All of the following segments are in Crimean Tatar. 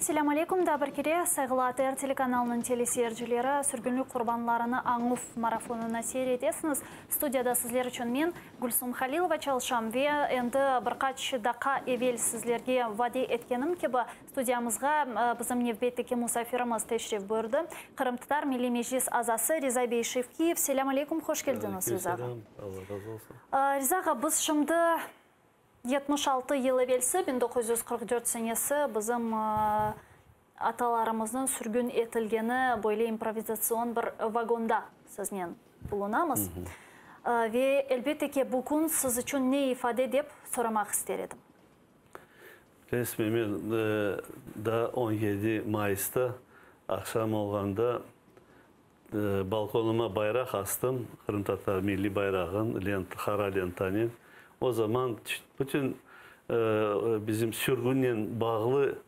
Selâm aleyküm daa bir kere, sayğılı ATR telekanalınıñ teleseyircileri, sürgünlik qurbanlarını añuv marafonını seyir etesiñiz. Studiyada sizler içün men, Gülsum Halilova çalışam ve endi bir qaç daqqa evel sizlerge vade etkenim kibi, studiyamızğa bizim nevbetteki musafirimiz teşrif buyurdı, Qırımtatar Milliy Meclis azası Riza bey Şevkiyev. Selâm aleyküm, hoş keldiñiz, Riza ağa. Aleyküm selâm, Alla razı olsun. Riza ağa, biz şimdi 76 yıl evelsi, 1944 senesi, bizim atalarımıznıñ sürgün etilgeni böyle improvizatsion bir vagonda siznen bulunamız. Ve, elbette ki, bu kün siz içün ne ifade dep soramaq ister edim. Resmen men daa 17 mayısta aqşam olğanda Balkonıma bayraq astım, qırımtatar milliy bayrağın, lent, qara lentanen. O zaman bütün bizim sürgünnen bağlı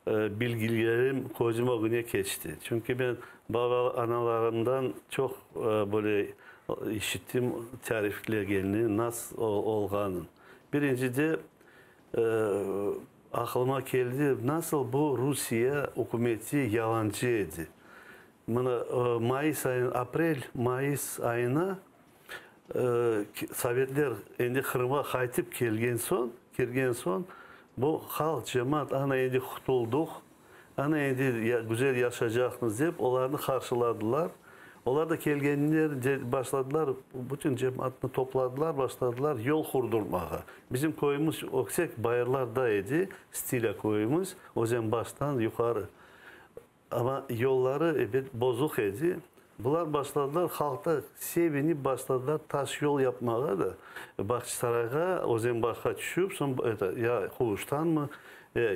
bilgilerim közüm ögüne keçti. Çünki men baba, analarımdan çoq böyle işittim tariflegenini, nasıl olğanın. Birincide, aqılıma keldi, nasıl bu Rusiye ükümeti yalancı edi. Mına, mayıs ayı, aprel, mayıs ayına sovetler endi Qırımğa qaytıp kelgen soñ, kirgen soñ, bu halq, cemaat, ana endi qutuldıq, ana endi güzel yaşaycaqmız dep, olarnı qarşıladılar. Olar da kelgenler başladılar, bütün cemaatnı topladılar, başladılar yol qurdurmağa. Bizim köyümiz öksek bayırlarda edi, Stilâ köyümiz, Özenbaştan yuqarı. Amma yolları, ebet, bozuq edi. Bular başladılar, halq da sevinip başladılar taş yol yapmağa da. Bağçasarayğa, Özenbaşqa tüşüp, soñ, eto, ya Quvuştanmı,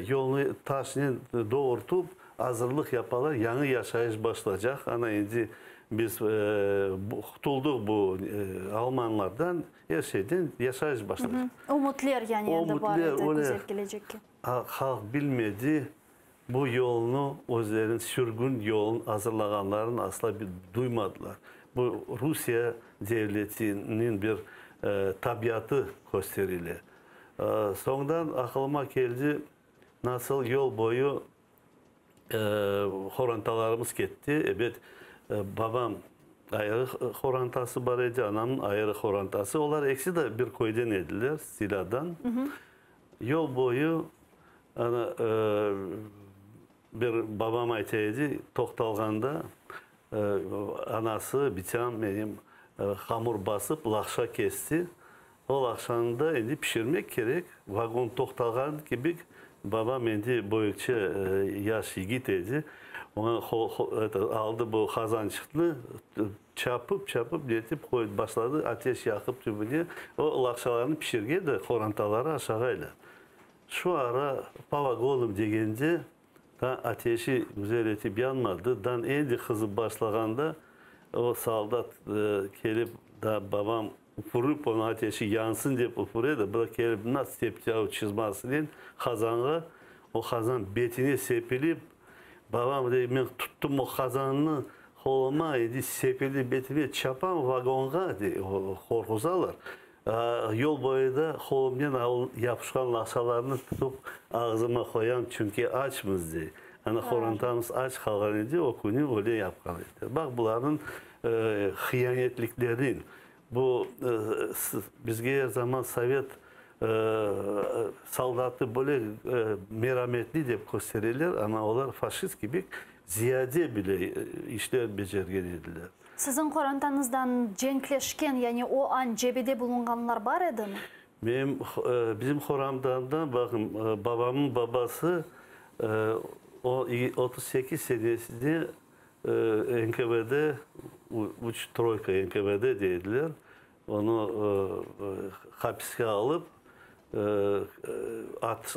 yolnı taşnen doğurtıp, azırlıq yapalar, yañı yaşayış başlacaq. Ana endi biz qutuldıq bu almanlardan, er şeyden, yaşayış başlacaq. Ümütler, yani, endi bar edi güzel kelecekke. Halq bilmedi, Bu yolnı, özleriniñ sürgün yolun azırlağanlarını asla duymadılar. Bu Rusiye devletiniñ bir tabiatı kösterile. Soñdan aqılıma keldi, nasıl yol boyu qorantalarımız ketti. Ebet, babam ayrı qorantası bar edi, anamnıñ ayrı qorantası. Olar ekisi de bir köyden ediler, Stilâdan. Yol boyu Ana, bir babam ayta edi, toqtalğanda anası, bitam menim, hamur basıp, laqşa kesti. O laqşanı da endi pişirmek kerek. Vagon toqtalğan kibi, babam endi böyükçe yaş yigit edi, oña aldı bu qazançıqnı, çapıp-çapıp netip qoydı, başladı ateş yaqıp tübüne, o laqşalarnı pişirgen de qorantaları aşağaylar. Şu ara po vagonam degende, daa ateşi güzel etip yanmadı, dan endi qızıp başlağanda, o soldat kelip, daa babam üpürip, onıñ ateşi yansın dep üpüre de, bu da kelip nas tepti o çızmasınen qazanğa, o qazan betine sepilip, babam dey, men tuttım o qazannı qoluma, endi sepildi betime, çapam vagonğa, dey, qorquzalar. Yol boyu da qolumnen yapışqan laqşalarnı tutıp ağzıma qoyam, çünki açmız, dey. Ana, qorantamız aç qalğan edi, o künü öyle yapqan ediler. Baq, bularnıñ hıyanetliklerin, bu bizge er zaman sovet soldatı böyle merametli dep köstereler, amma olar faşist kibi ziyade bile işler becergen ediler. Siziñ qorantañızdan cenkleşken, yani o an cebede bulunğanlar bar edimi? Menim, bizim qorantamdan, baqın, babamnıñ babası o 38 senesinde NKVD, üç troyka NKVD dey ediler, onı hapiske alıp,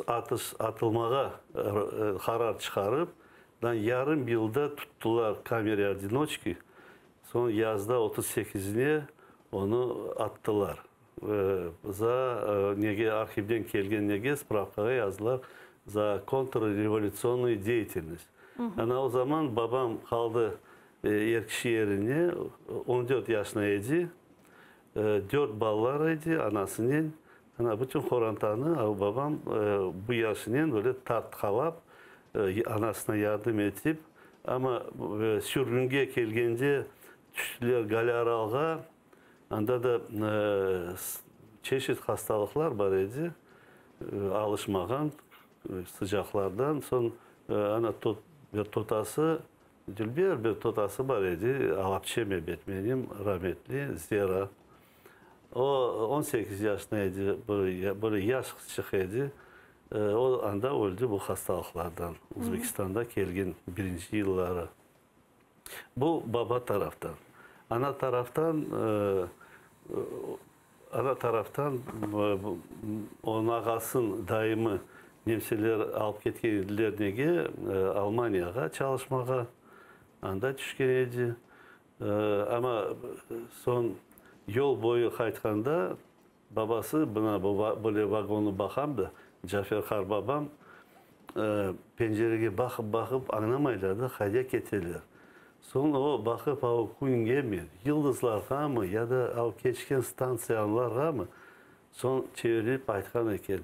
atış, atılmağa qarar çıqarıp, Dan yarım yılda tuttılar kamera odinoçki, soñ yazda 38-ne onı attılar. Za nege arhivden kelgen nege spravkağa yazdılar za kontrrevolütsionnuyu deyatelnost. Ana o zaman babam qaldı er kişi yerine, 14 yaşına edi, dört balalar edi anasınen, ana bütün qorantanı babam bu yaşınen böyle tartqalap. Anasına yardım etip, amma sürgünge kelgende tüştiler Galâaralğa, anda da çeşit hastalıqlar bar edi, alışmağan sıcaqlardan. Soñ ana bir totası, dülber bir totası bar edi, alapçem ebet menim, rametli Zera. O, 18 yaşında edi, böyle yaş qızçıq edi. O, anda öldi bu hastalıqlardan, Özbekistanda kelgen birinci yılları. Bu, baba taraftan. Ana taraftan, ana taraftan onıñ ağasın dayımı nemseler alıp ketken ediler nege, Almaniyağa çalışmağa, anda tüşken edi. Amma soñ yol boyu qaytqanda babası, mına böyle vagonnı baqam da, Cafer qarbabam pencerege baqıp-baqıp añlamaylar da, qayda keteler. Soñ o baqıp av küngemi, yıldızlarğamı ya da av keçken stantsiyalarğamı, soñ çevirilip aytqan eken,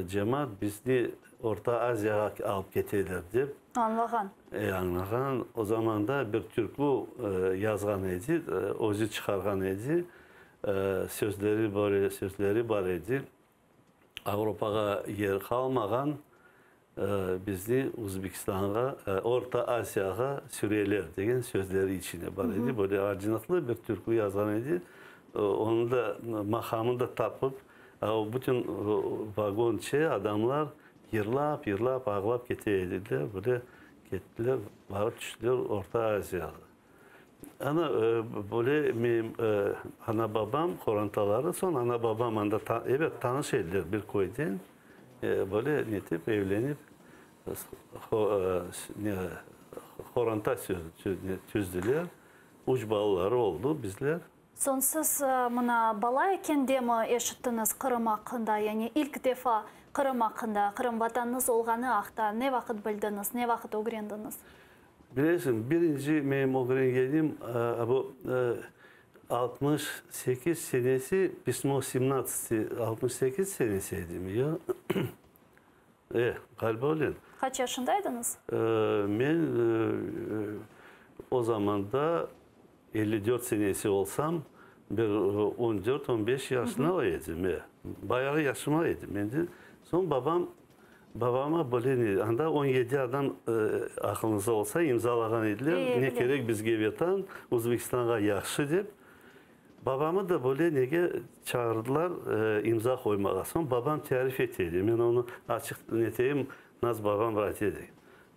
Cemaat bizni Orta Aziyağa alıp keteler, dep. Añlağan. E, añlağan. O zamanda bir türkü yazğan edi, özü çıqarğan edi. Sözleri böyle sözleri bar edi, Avropağa yer qalmağan, bizni Uzbekistanğa, Orta Asiyağa süreler, degen sözleri içinde bar edi. Böyle acınıqlı bir türkü yazğan edi. Onı da, maqamını da tapıp, Bütün vagonçe adamlar yırlap, yırlap, ağlap kete ediler. Böyle kettiler, barıp tüştiler Orta Aziyağa. Ana, böyle menim ana-babam, qorantaları, soñ ana-babam anda, ebet, tanış ediler bir köyden. Böyle netip, evlenip, qoranta tüzdüler. Üç balaları oldu bizler. Soñ siz mına bala ekende mi eşittiñiz Qırım aqqında, yani ilk defa Qırım aqqında, Qırım Vatanıñız olğanı aqta ne vaqıt bildiñiz, ne vaqıt ögrendiñiz? Bilesiñ, birinci menim ögrengenim bu 68 senesi, pismo semnatsati, 68 senesi edimi, ya? E, ğaliba öyle. Qaç yaşında ediñiz? Men o zamanda 54 senesi olsam, bir on dört, on beş yaşında edim, e. Bayağı yaşıma edim endi. Soñ babam, babama böyle ne, anda 17 adam, aqılıñızda olsa, imzalağan ediler, ne kerek bizge Vetan, Özbekistanğa yahşı dep. Babamı da böyle nege çağırdılar, imza qoymağa. Soñ babam tarif ete edi, men onı açıq neteyim, nas babam ayta edi.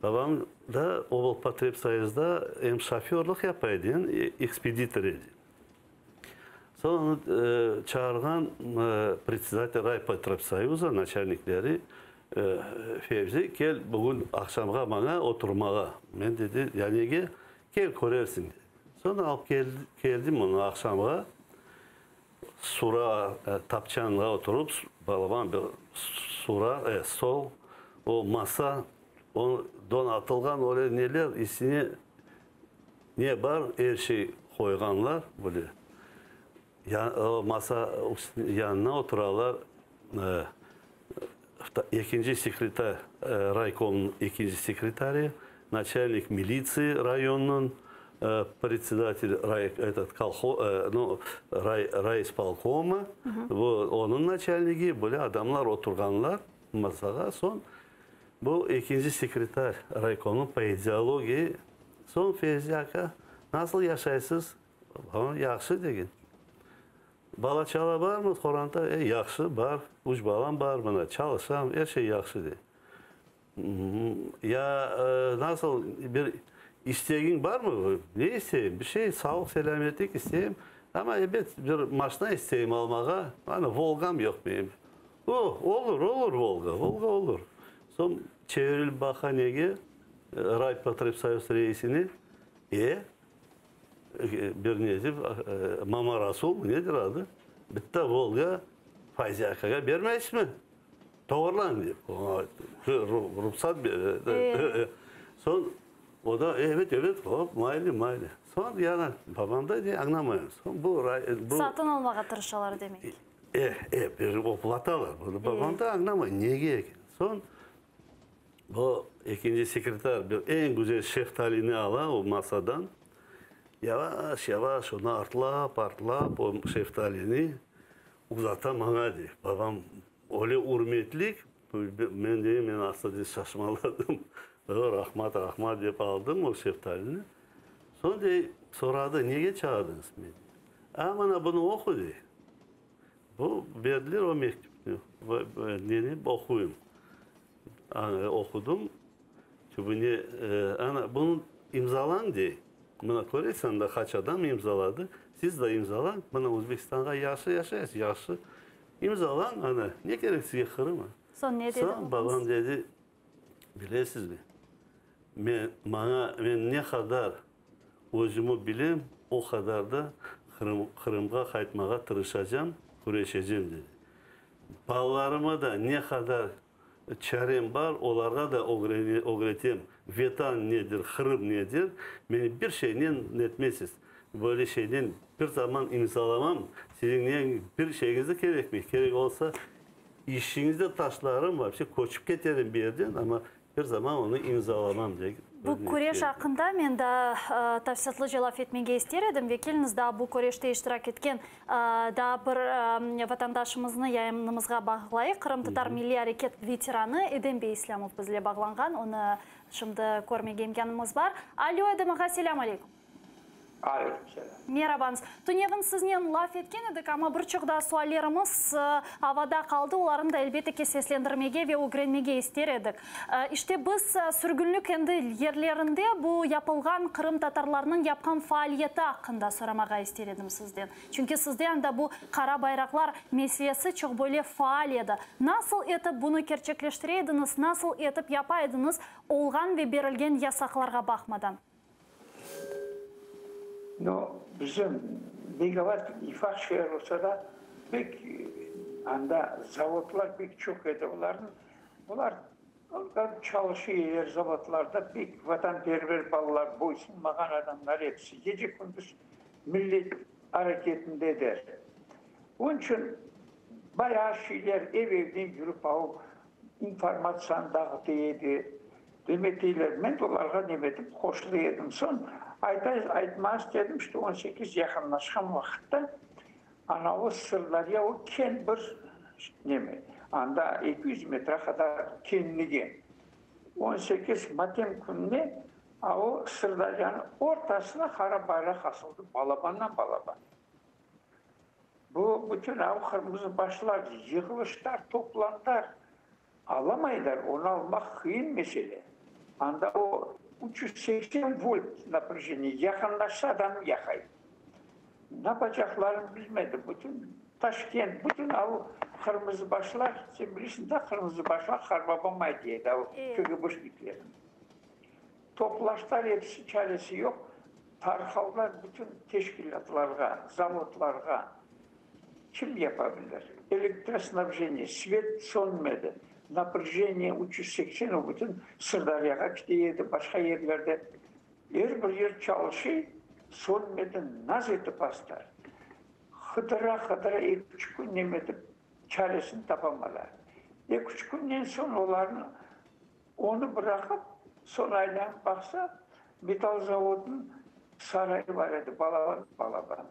Babam da oblpotrebsoyuzda em şoförlıq yapa edi, em ekspeditor edi. Soñ onı çağırğan predsedatel raypotrebsoyuza, naçalnikleri, Fevzi, kel bugün aqşamğa maña oturmağa. Men dedi, ya nege? Kel, körersiñ, dedi. Soñ alıp keldim onı aqşamğa. Sura, tapçanğa oturıp, balaban bir sura, stol, o masa, o donatılğan öyle neler, içine ne bar, er şey qoyğanlar böyle. Ya, o masa yanına oturalar ekinci sekretar, raykomnıñ ekinci sekretarı, naçalnik militsiya rayonnıñ, predsedatel ray, etot, kolho, nu, ray, rayispolkoma, bu onıñ naçalnigi, böyle adamlar oturğanlar masağa. Soñ bu ekinci sekretar raykomnıñ po ideologiya, soñ Fevzi aka, nasıl yaşaysız? Babam yahşı degen. Bala-çala barmı, qoranta? E, yahşı, bar. Üç balam bar, mına, çalışam, er şey yahşı, dey. Ya nasıl, bir istegiñ barmı? Ne isteyim? Bir şey, sağlıq-selâmetlik isteyim. Amma, ebet, bir maşna isteyim almağa. Ana, Volgam yoq menim. O, olur, olur Volga, Volga olur. Soñ çevirilip baqa nege, raypotrebsoyuz reisine, E, Bir ne dep, Mama Rasul, nedir adı, bitta Volga Fayzi akağa bermeysizmi? Doğrulan dep, oña ruhsat ber. Soñ o da, evet, evet, hop, mayli, mayli. Soñ yana babam da dey, añlamayım. Soñ bu bu. Satın almağa tırışalar demek. E, e, bir oplatalar bunı. Babam da añlamay, nege eken. Soñ. O ekinci sekretar bir eñ güzel şeftalini ala o masadan, yavaş, yavaş onı artlap, artlap o şeftalini uzata maña, dey. Babam öyle ürmetlik, men deyim, men aslı dey şaşmaladım. Rahmat, rahmat dep aldım o şeftalini. Soñ dey, soradı, nege çağırdıñız meni? A, mana bunı oqu, dey. Bu berdiler o mektüpni, neni oquyım. Oqudım, tübüne, ana, bunı imzalañ, dey. Mına, köresiñ, anda qaç adam imzaladı. Siz de imzalañ. Mına, Özbekistanğa yahşı yaşaysız, yahşı. İmzalañ, ana, ne kerek sizge Qırım? Soñ ne dedi Soñ babam dedi, bilesizmi, men, maña, men ne qadar özümi bilem, o qadar da Qırım, Qırımğa qaytmağa tırışacam, küreşecem, dedi. Balalarıma da ne qadar çarem bar, olarğa da ögretem, Vetan nedir, Qırım nedir, meni bir şeynen netmezsiz, böyle şeynen bir zaman imzalamam, siziñ ne bir şeyiñiz de kerekmey, kerek olsa, işiñizni de taşlarım, vapşe köçip keterim bir yerden, amma bir zaman onı imzalamam, dep. Bu küreş aqqında men daa tafsilâtlıca laf etmege ister edim ve keliñiz daa bu küreşte iştirak etken daa bir vatandaşımıznı yayınımızğa bağlayıq. Qırımtatar milliy areket veteranı Edem bey İslâmov bizle bağlanğan, onı şimdi körmege imkânımız bar. Alo, Edem ağa, selâm aleyküm. Aleyküm selâm. Merabañız. Tünevin siznen laf etken edik, amma bir çoq daa suallerimiz avada qaldı, olarnı da elbette ki seslendirmege ve ögrenmege ister edik. İşte biz sürgünlik endi yerlerinde bu yapılğan qırımtatarlarnıñ yapqan faaliyeti aqqında soramağa ister edim sizden. Çünki sizde anda bu qara bayraqlar meselesi çoq böyle faal edi. Nasıl etip bunı kerçekleştire ediñiz, nasıl etip yapa ediñiz olğan ve berilgen yasaqlarğa baqmadan? No, bizim Begovat ufaq şeer olsa da, pek anda zavodlar pek çoq edi olarnıñ. Olar çalışa ediler zavodlarda, pek vatanperver balalar, boysunmağan adamlar episi, gece-kündüz millet areketindedir. Onıñ içün bayağı şeyler ev-evden yürip alıp informatsiyanı dağıta edi. Demetiyler, men de olarğa nemetip qoşula edim. Soñ ayta, aytmağa istedim, işte 18 yaqınlaşqan vaqıtta anavı Sırdarya o keñ bir neme, anda 200 metre qadar keñligi. 18 matem kününe a o Sırdaryanıñ ortasına qara bayraq asıldı, balabandan balaban. Bu bütün av qırmızı başlar yığılışlar, toplandılar. Alamaylar, onı almaq qıyın mesele. Anda o, 380 volt naprejeniye, yaqınlaşsa adamnı yaqay. Napacaqlarını bilmedi. Bütün Taşkent, bütün av qırmızıbaşlar, sen bilirsiñ da, qırmızıbaşlar qarbabam aytı edi, av KGBşnikler. Toplaştılar episi, çaresi yoq, tarqaldılar bütün teşkilâtlarğa, zavodlarğa. Kim yapa bilir? Elektrosnabjeniye, svet sönmedi, naprejeniye 380, o bütün Sırdaryağa kite edi, başqa yerlerde. Er bir yer çalışıy, sönmedi, naz etip astılar. Qıdıra-qıdıra eki-üç kün nemetip, çaresini tapamadılar. Eki-üç künden soñ olarnı, onı bıraqıp, soñ aylanıp baqsa, metall zavodınıñ sarayı bar edi, balaban-balaban.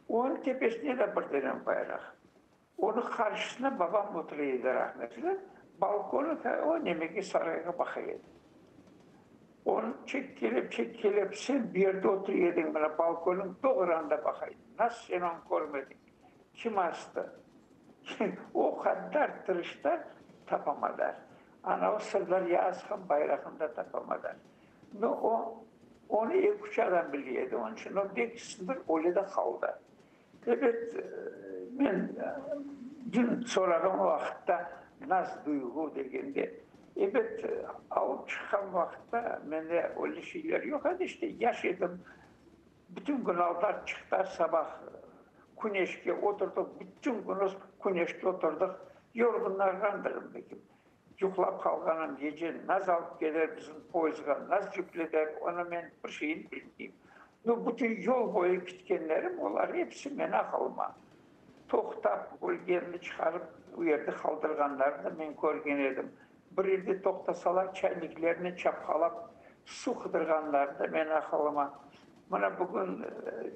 Onıñ tepesinde de bir dönem bayraq. Onıñ qarşısında babam otura edi rahmetli, balkonı ta o nemege sarayğa baqa edi. Onı çekkelep, çekkelep, sen bu yerde otura ediñ, mına balkonıñ doğranda baqa edi. Nasıl sen onı körmediñ? Kim astı? O qadar tırıştılar, tapamadılar. Anavı Sırdarya asqan bayrağını da tapamadılar. No, o, onı eki-üç adam bile edi, onıñ içün o bek sınır öyle de qaldı. Ebet, men dün sorağan vaqıtta, nas duyğu degende, ebet, alıp çıqqan vaqıtta mende öyle şeyler yoq edi, işte, yaş edim, bütün kün aldılar, çıqtılar sabah küneşke oturdıq, bütün künüz küneşte oturdıq, yorğunlarğandırım belki. Yuqlap qalğanım, gece naz alıp keler bizim poyezdğa, naz yükleder, onı men bir şeyini bilmeyim. No, bütün yol boyu kitkenlerim, olar episi meni aqılıma. Toqtap, ölgenini çıqarıp, o yerde qaldırğanlarını da men körgen edim. Bir yerde toqtasalar, çayniklerni çapqalap suv qıdırğanlarını da men aqılıma. Mına bugün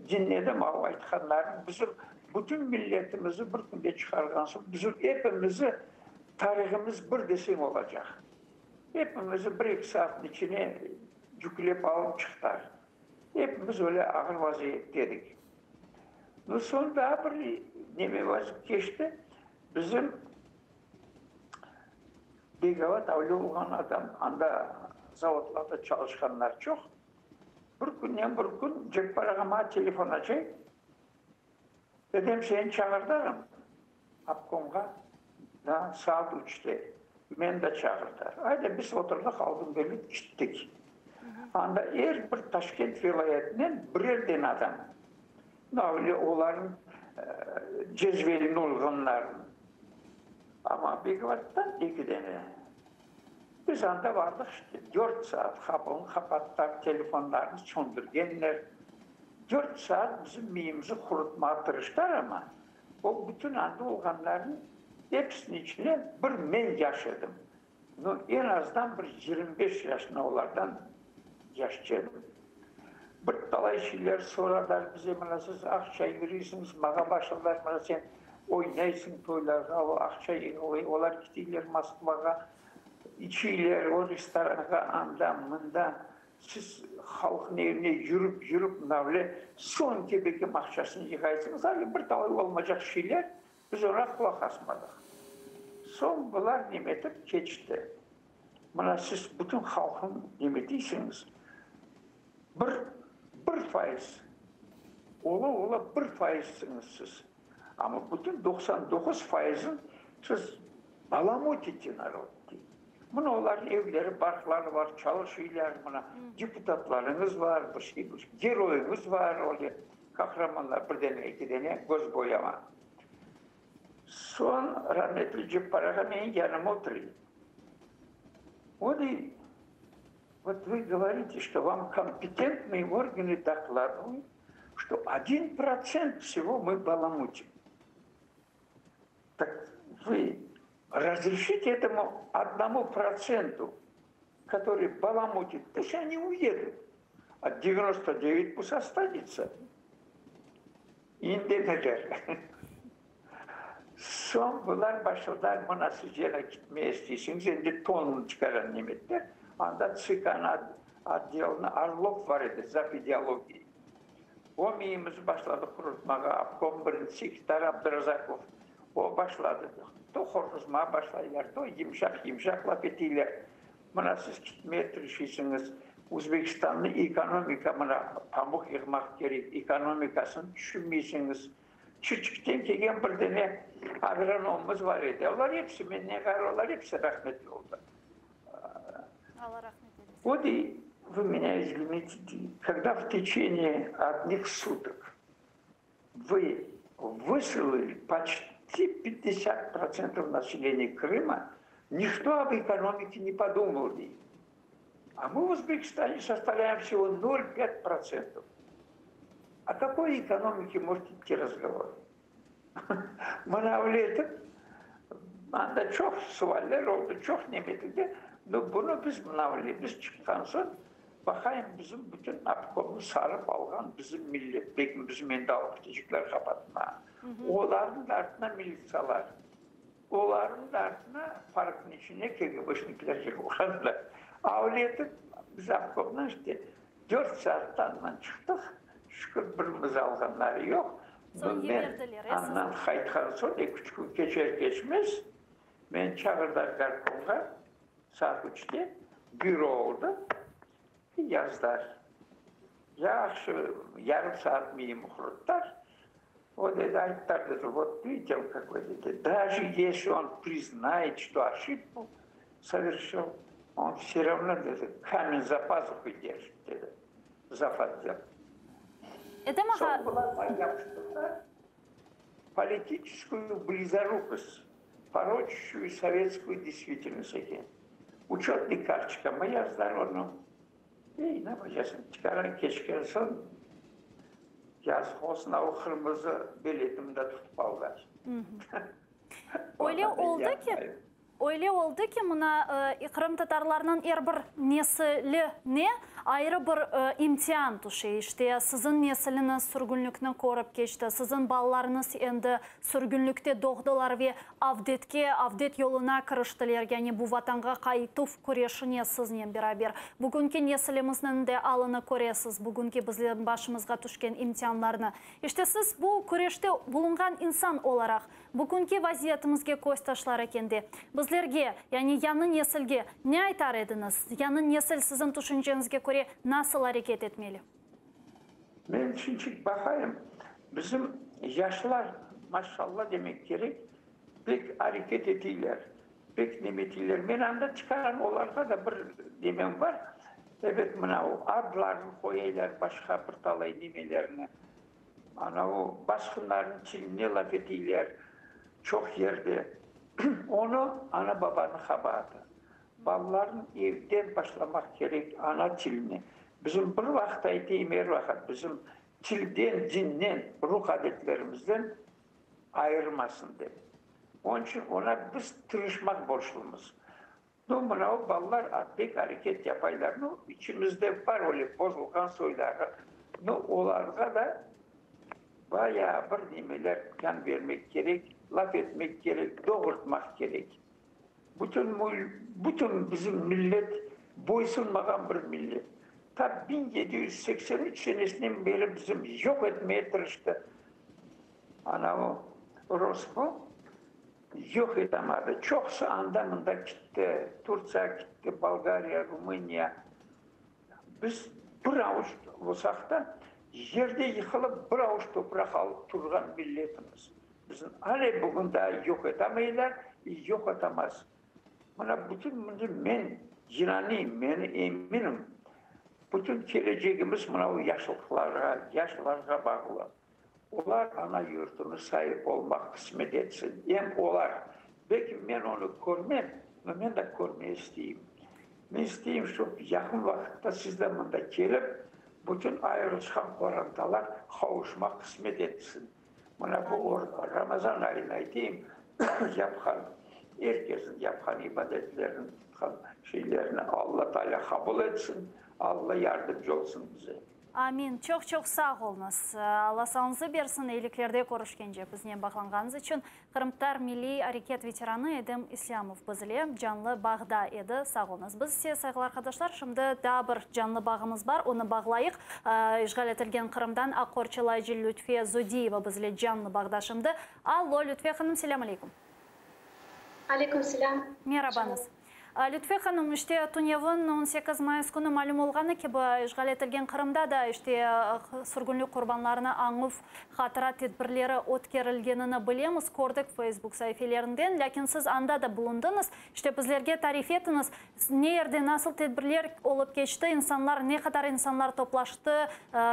diñledim av aytqanlarını, bizim bütün milletimizni bir künde çıqarğan soñ, bizim epimizi tarihimiz bir deseñ olacaq. Epimizi bir-eki saatniñ içine yüklep alıp çıqtılar. Epimiz öyle ağır vaziyette edik. Nu, soñ daa bir neme vazip keçti, bizim Begovat avle olğan adam, anda zavodlarda çalışqanlar çoq, bir künden bir kün Ceppar ağa maña telefon açay, Dedem, seni çağırdarım obkomğa, da, saat üçte. Meni de çağırdılar. Ayda, biz oturdıq, aldın berli kittik. Anda er bir Taşkent vilâyetinden birerden adam. Öyle olarnıñ cezvelini olğanlarnıñ. Amma Begvattan eki dene. Biz anda bardıq, işte, dört saat qapını qapattılar, telefonlarnı söndürgenler. Dört saat bizim miyimizi qurutmağa tırıştılar, amma o bütün anda olğanlarnıñ episiniñ içine bir men yaş edim. Nu, eñ azdan bir 25 yaşına olardan yaşça edim. Bir talay şeyler soradılar bize, mına siz aqça yürüysiñiz, mağa başladılar, mına sen oynaysıñ toylarğa, o aqça yığılay, olar keteyler Moskvağa, içeyler o restoranğa, anda, mında, siz halqnıñ evine yürip, yürip, mına öyle soñki bekim aqçasını yığaysıñız, ale bir talay olmaycaq şeyler, Biz oña qulaq asmadıq. Soñ bular nemetip keçti. Mına siz bütün halqnıñ nemetiysiñiz, bir, bir fayız, ola-ola bir fayızsıñız siz. Amma bütün 99 fayızın siz balamutite narod, dey. Mına olarnıñ evleri, barqları var, çalışıylar, mına deputatlarıñız var, bir şey, bir geroyıñız var, öyle qahramanlar bir dene, eki dene köz boyama. Soñ rahmetli Ceppar ağa menim yanıma oturıy. O dey, Vot vı govorite, çto vam kompetentnıy organı dokladuvayut, çto odin protsent vsego mı balamutim. Tak vı razreşite etomu odnomu protsentu, kotorıy balamutit, pust oni uedut, a 99 pust ostanetsâ. İndemediler. Soñ bular başladılar, mına siz yana kitmeye isteysiñiz, endi tonunu çıqaran nemetler, anda TSKnıñ otdelına Orlov bar edi, zav ideologiya. O miyimizi başladı qurutmağa, obkom birinci sekretarı Abdurazakov, o başladı, to qorquzmağa başlaylar, to yımşaq-yımşaq laf eteyler. Mına siz kitmeye tırışıysıñız, Özbekistannı ekonomika, mına pamuq yığmaq kerek, ekonomikasını tüşünmeysiñiz. Çirçikten kelgen bir dene agronomımız bar edi, olar episi, menden ğayrı olar episi rahmetli oldı. Alla rahmet eylesin. O dey, Vı menya izvinite, dey, kogda v teçeniye odnih sutok vı vısılili poçti pyatdesyat protsentov naseleniya Krıma, nihto ob ekonomike ne podumал, dey. A mı v Özbekistane sostavlâyem vsego nol pyat protsentov. O kakoy ekonomike может idti razgovor? Mına öyle etip, anda çoq sualler oldı, çoq neme etildi. No, bunı biz mına öyle, biz çıqqan soñ, baqayım, bizim bütün obkomnı sarıp alğan bizim millet, belki bizim endi alıp ketecekler qapatmağa. Olarnıñ da artına militsiyalar, olarnıñ da artına parknıñ içine KGBşnikler yığılğanlar. A öyle etip, biz obkomdan işte dört saatte andan çıqtıq, şükür, birimizi alğanları yoq. Soñ yiberdiler, e, sizni? Andan qaytqan soñ, eki-üç kün keçer-keçmez, meni çağırdılar gorkomğa, saat üçte, büro oldı, yazdılar. Yahşı, yarım saat miyimi quruttılar. O dedi, ayttılar, dedi, vot vidite, on kakoy, dedi, daje esli on priznaet, çto oşibku soverşil, on vse ravno, dedi, kamen za pazuhой держit, dedi, zav otdel. Edem ağa. Soñ bular maña yapıştırdılar politiçeskuyu blizorukost, poroçuşçuyu sovetskую deystvitelnost eken. Uçetnıy kartoçkama yazdılar onı. Ey, ne yapacaqsıñ, tikaran keçken soñ, yazıq olsun, a o qırmızı biletimni de tutıp aldılar. Öyle oldı ki. Öyle oldı ki, mına, qırımtatarlarnıñ er bir nesiline ayrı bir imtian tüşe. İşte, siziñ nesiliñiz sürgünlikni körip keçti, siziñ balalarıñız endi sürgünlikte doğdılar ve avdetke, avdet yoluna kiriştiler, yani bu Vatanğa qaytuv küreşine siznen beraber. Bugünki nesilimizniñ de alını köresiz, bugünki bizlerniñ başımızğa tüşken imtianlarnı. İşte, siz bu küreşte bulunğan insan olaraq, Bugünki vaziyetimizge köz taşlar ekende, bizlerge, yani yañı nesilge ne aytar ediñiz? Yañı nesil siziñ tüşünceñizge köre nasıl areket etmeli? Men şimşik baqayım, bizim yaşlar, maşalla demek kerek, pek areket eteyler, pek nemeteyler. Men anda çıqaram, olarğa da bir nemem bar, ebet, mına o adlarını qoyaylar, başqa bir talay nemelerni. Ana o basqınlarnıñ tiline laf eteyler çoq yerde. Onı ana-babanıñ qabaatı. Balalarnıñ evden başlamaq kerek ana tilini. Bizim bir vaqıt aytayım, er vaqıt bizim tilden, dinden, ruh-adetlerimizden ayırmasın dep. Onıñ içün ona biz tırışmaq borclumız. Nu, mına o balalar pek areket yapaylar. Nu, içimizde bar öyle bozulğan soyları. Nu, olarğa da bayağı bir nimeler imkân bermek kerek, laf etmek kerek, doğurtmaq kerek. Bütün, bütün bizim millet boysunmağan bir millet. Ta 1783 senesinden beri bizim yoq etmeye tırıştı. Ana o Rospo. Yoq etamadı. Çoqusı anda-mında kitti, Turtsiyağa kitti, Bolgariya, Rumıniya. Biz bir avuç olsaq da, yerde yıqılıp bir avuç topraq alıp turğan milletimiz. Bizni ale bugün daa yoq etamaylar, yoq etamaz. Mına bütün bunı men inanayım, men eminim, bütün kelecegimiz mına o yaşlıqlarğa, yaşlarğa bağlı. Olar ana yurtuna saip olmaq qısmet etsin. Em olar, belki men onı körmem, no men de körmeye isteyim. Men isteyim, şob yaqın vaqıtta siz de mında kelip, bütün ayırılışqan qorantalar qavuşmaq qısmet etsin. Mına bu Ramazan ayını aytayım, yapqan, er kesniñ yapqan ibadetlerini, tutqan şeylerini Alla Taalâ qabul etsin, Alla yardımcı olsun bize. Amin. Çoq çoq sağ oluñız. Alla sağlıñızı bersin, eyiliklerde körüşkence. Biznen bağlanğanıñız içün Qırımtatar milliy areket veteranı Edem İslâmov biz ile canlı bağda edi. Sağ oluñız. Biz ise, sayğılı arqadaşlar, şimdi daa bir canlı bağımız bar, onı bağlayıq. İşğal etilgen Qırımdan aq qorçalayıcı Lütfiye Zudiyeva biz ile canlı bağda şimdi. Allo, Lütfiye hanım, selâm aleyküm. Aleyküm selâm. Merabañız. Lütfiye hanım, işte, tünevin, 18 mayıs künü malüm olğanı kibi, işğal etilgen Qırımda da, işte, sürgünlik qurbanlarını añuv hatıra tedbirleri ötkerilgenini bilemiz, kördik Facebook saifelerinden. Lâkin siz anda da bulundıñız. İşte, bizlerge tarif etiñiz, ne yerde nasıl tedbirler olıp keçti, insanlar, ne qadar insanlar toplaştı,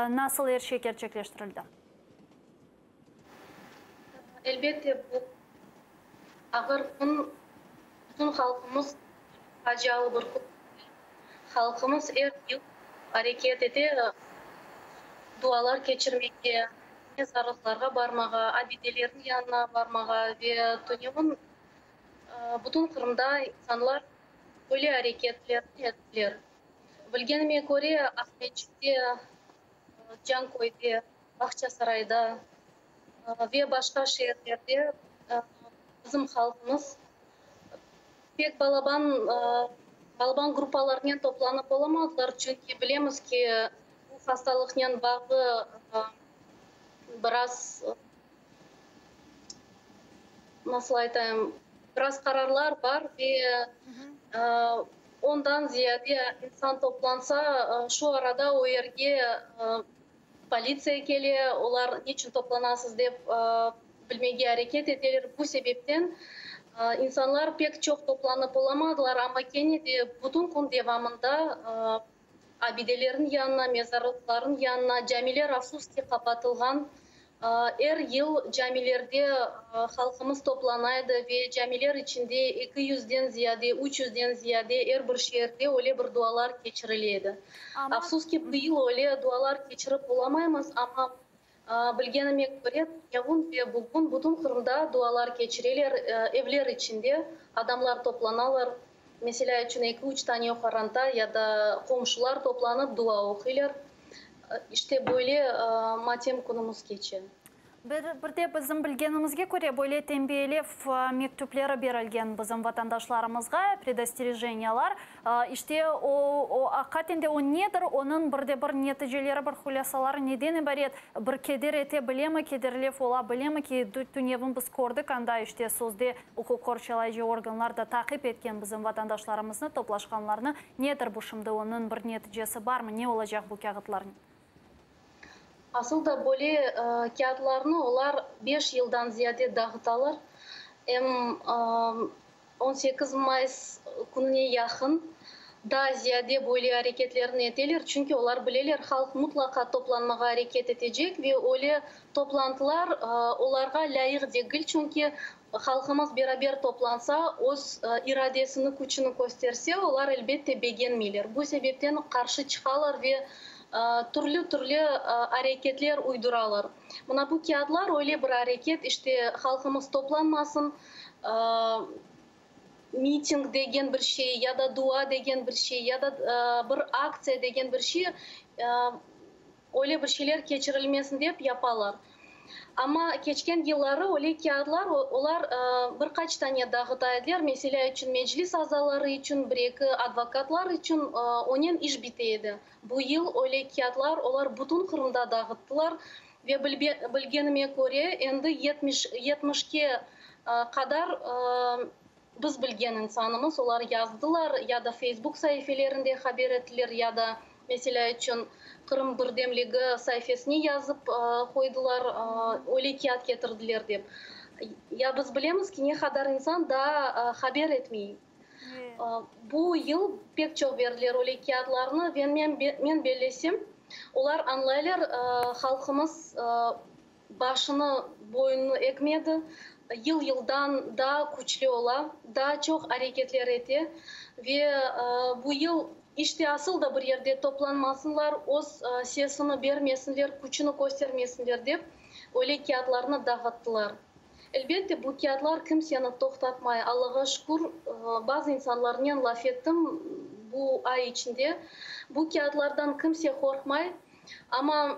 nasıl er şey kerçekleştirildi? Elbette, bu ağır kün bütün halqımız facialı bir kün. Halqımız er yıl areket ete, dualar keçirmege, mezarlıqlarğa barmağa, abidelerniñ yanına barmağa ve tünevin bütün Qırımda insanlar böyle areketlerni ettiler. Bilgenime köre, Aqmescitte, Canköyde, Bağçasarayda ve başqa şeerlerde bizim halqımız pek balaban balaban gruppalarnen toplanıp olamadılar, çünki bilemiz ki, bu hastalıqnen bağlı biraz, nasıl aytayım, biraz qararlar bar ve ondan ziyade insan toplansa, şu arada o yerge Politsiya kele, olar neçün toplanasız dep bilmege areket eteler. Bu sebepten insanlar pek çoq toplanıp olamadılar, amma kene de bütün kün devamında abidelerniñ yanına, mezarlıqlarnıñ yanına, camiler afsus ki qapatılğan, Er yıl camilerde halqımız toplana edi ve camiler içinde eki yüzden ziyade, üç yüzden ziyade er bir şeerde öyle bir dualar keçirile edi. Afsus ki, bu yıl öyle dualar keçirip olamaymız, amma. Bilgenime köre, tünevin ve bugün bütün Qırımda dualar keçireler, evler içinde adamlar toplanalar. Meselâ içün, eki-üç tane qoranta ya da qomşular toplanıp dua oquylar. İşte, böyle matem künümiz keçe. Bir de bizim bilgenimizge köre, böyle tenbiyelev mektüpleri berilgen bizim vatandaşlarımızğa, predosterejeniyalar. İşte, o, o, aqiqaten de o nedir, onıñ bir de bir neticeleri, bir hulâsaları neden ibaret, bir keder ete bilemi, kederlev ola bilemi ki, tünevin biz kördik, anda, işte, sözde uquq qorçalayıcı organlar da taqip etken bizim vatandaşlarımıznı, toplaşqanlarnı. Nedir bu şimdi, onıñ bir neticesi barmı, ne olacaq bu kâğıtlarnen? Asıl da böyle kâğıtlarnı olar beş yıldan ziyade dağıtalar. Em 18 mayıs kününe yaqın daa ziyade böyle areketlerni eteler, çünki olar bileler, halq mutlaqa toplanmağa areket etecek ve öyle toplantılar olarğa lâyıq degil, çünki halqımız beraber toplansa, öz iradesini, küçüni kösterse, olar, elbette, begenmeyler. Bu sebepten qarşı çıqalar ve türlü-türlü areketler uyduralar. Mına bu kâğıtlar öyle bir areket, işte, halqımız toplanmasın, miting degen bir şey ya da dua degen bir şey ya da bir aktsiya degen bir şey, öyle bir şeyler keçirilmesin dep yapalar. Amma keçken yılları öyle kâğıtlar olar bir qaç tane dağıta ediler, meselâ içün, Meclis azaları içün, bir-eki advokatlar içün, onen iş bite edi. Bu yıl öyle kâğıtlar olar bütün Qırımda dağıttılar ve bilgenime köre, endi yetmişke qadar biz bilgen insanımız, olar yazdılar ya da Feysbuk saifelerinde haber ettiler, ya da, meselâ içün, Qırım birdemligi saifesine yazıp qoydılar, öyle kâğıt ketirdiler dep. Ya biz bilemiz ki, ne qadar insan daa haber etmey. Bu yıl pek çoq berdiler öyle kâğıtlarnı ve men bellesem, olar añlaylar, halqımız başını, boyunını egmedi, yıl-yıldan daa küçlü ola, daa çoq areketler ete ve bu yıl işte asıl da bir yerde toplanmasınlar, öz sesini bermesinler, küçüni köstermesinler dep, öyle kâğıtlarnı dağıttılar. Elbette, bu kâğıtlar kimseni toqtatmay. Allağa şükür, bazı insanlarnen laf ettim bu ay içinde. Bu kâğıtlardan kimse qorqmay, amma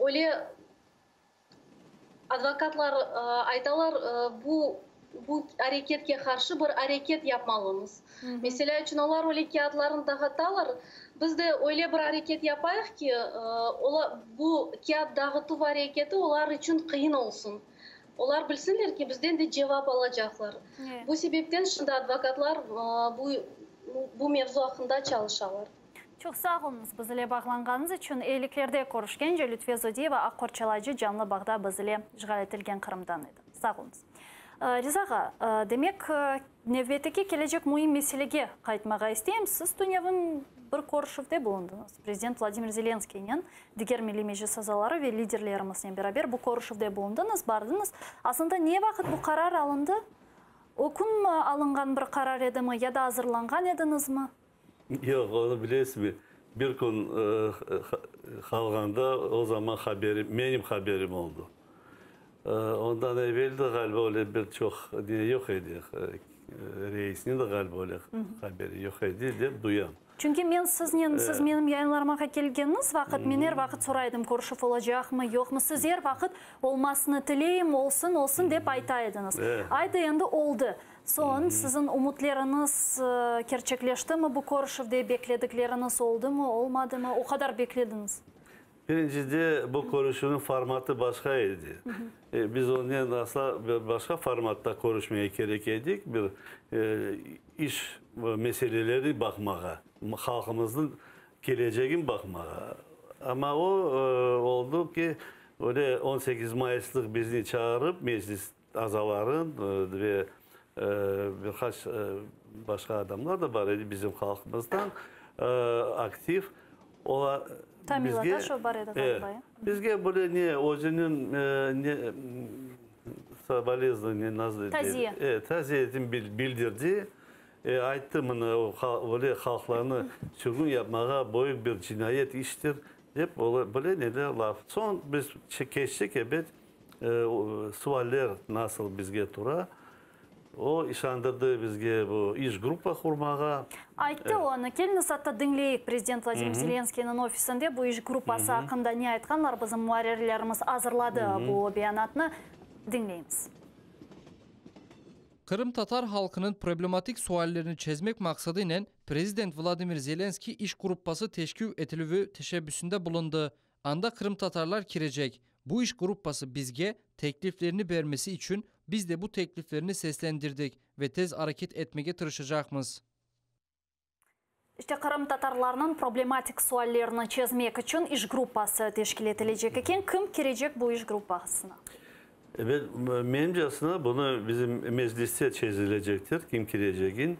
öyle advokatlar aytalar, bu bu areketke qarşı bir areket yapmalımız. Meselâ içün, olar öyle kâğıtlarnı dağıtalar, biz de öyle bir areket yapayıq ki, bu kâğıt dağıtuv areketi olar içün qıyın olsun. Olar bilsinler ki, bizden de cevap alacaqlar. Bu sebepten şimdi advokatlar bu bu mevzu aqqında çalışalar. Çoq sağ oluñız biz ile bağlanğanıñız içün. Eyiliklerde körüşkence, Lütfiye Zodiyeva, aq qorçalayıcı, canlı bağda biz ile işğal etilgen Qırımdan edi. Sağ oluñız. Riza ağa, demek, nevbetteki kelecek müim meselege qaytmağa isteyim. Siz tünevin bir körüşüvde bulundıñız. Prezident Vladimir Zelenskiynen, diger Milliy Meclis azaları ve liderlerimiznen beraber bu körüşüvde bulundıñız, bardıñız. Aslında ne vaqıt bu qarar alındı? O künmi alınğan bir qarar edimi ya da azırlanğan ediñizmi? Yoq, onı bilesizmi, bir kün qalğanda o zaman haberim, menim haberim oldı. Ondan evel de, ğaliba, öyle bir çoq ne yoq edi, reisniñ de, ğaliba, öyle haberi yoq edi, dep duyam. Çünki men siznen, siz menim yayınlarımağa kelgeniñiz vaqıt, men er vaqıt soray edim, körüşüv olacaqmı, yoqmı, siz er vaqıt olmasını tileyim, olsun, olsun, dep ayta ediñiz. Aydı, endi oldı. Soñ, siziñ ümütleriñiz kerçekleştimi bu körüşüvde, bekledikleriñiz oldımı, olmadımı, o qadar beklediñiz? Birincide, bu körüşüvniñ formatı başqa edi. Biz onen asla bir başqa formatta körüşmege kerek edik, bir iş meseleleri baqmağa, halqımıznıñ kelecegin baqmağa. Amma o, oldı ki, öyle 18 mayıslıq bizni çağırıp, Meclis azaları ve bir qaç başqa adamlar da bar edi bizim halqımızdan aktiv. Olar Tamila Taşeva bar edi ğaliba, ya? Bizge böyle ne özüniñ ne soboleznovaniya nasıl Taziye. Taziyesini bildirdi. Ayttı mına öyle halqlarnı sürgün yapmağa büyük bir cinayet iştir. Dep, böyle neler laf. Soñ biz keçtik, ebet, sualler nasıl bizge tura. O işandırdı bizge bu iş gruppa qurmağa. Ayttı onı. Keliñiz, atta diñleyik, prezident Vladimir Zelenskıynıñ ofisinde bu iş gruppası aqqında ne aytqanlar, bizim muarrirlerimiz azırladı bu beyanatnı. Diñleymiz. Qırımtatar halqınıñ problematik suallerini çezmek maqsadınen prezident Vladimir Zelenskiy iş gruppası teşkil etilüvi teşebbüsinde bulundı. Anda qırımtatarlar kirecek. Bu iş gruppası bizge tekliflerini bermesi içün biz de bu tekliflerni seslendirdik ve tez areket etmege tırışacaqmız. İşte, qırımtatarlarnıñ problematik suallerini çezmek içün iş gruppası teşkil etilecek eken. Kim kirecek bu iş gruppasına? Ebet, menimcesine, bunı bizim Mecliste çezilecektir, kim kirecegin.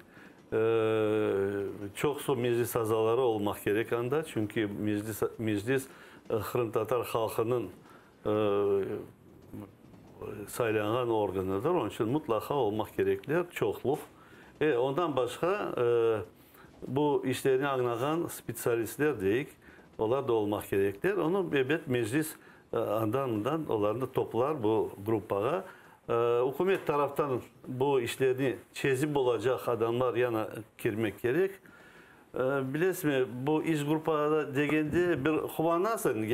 Çoqusı Meclis azaları olmaq kerek anda, çünki Meclis, Meclis qırımtatar halqınıñ saylanğan organıdır, onıñ içün mutlaqa olmaq kerekler, çoqluq. Ondan başqa, bu işlerni añlağan spetsialistler deyik, olar da olmaq kerekler. Onı, ebet, Meclis andan-mından olarnı toplar bu gruppağa. Ükümet taraftan bu işlerni çezip olacaq adamlar yana kirmek kerek. Bilesizmi, bu iş gruppaları degende bir quvanasıñ,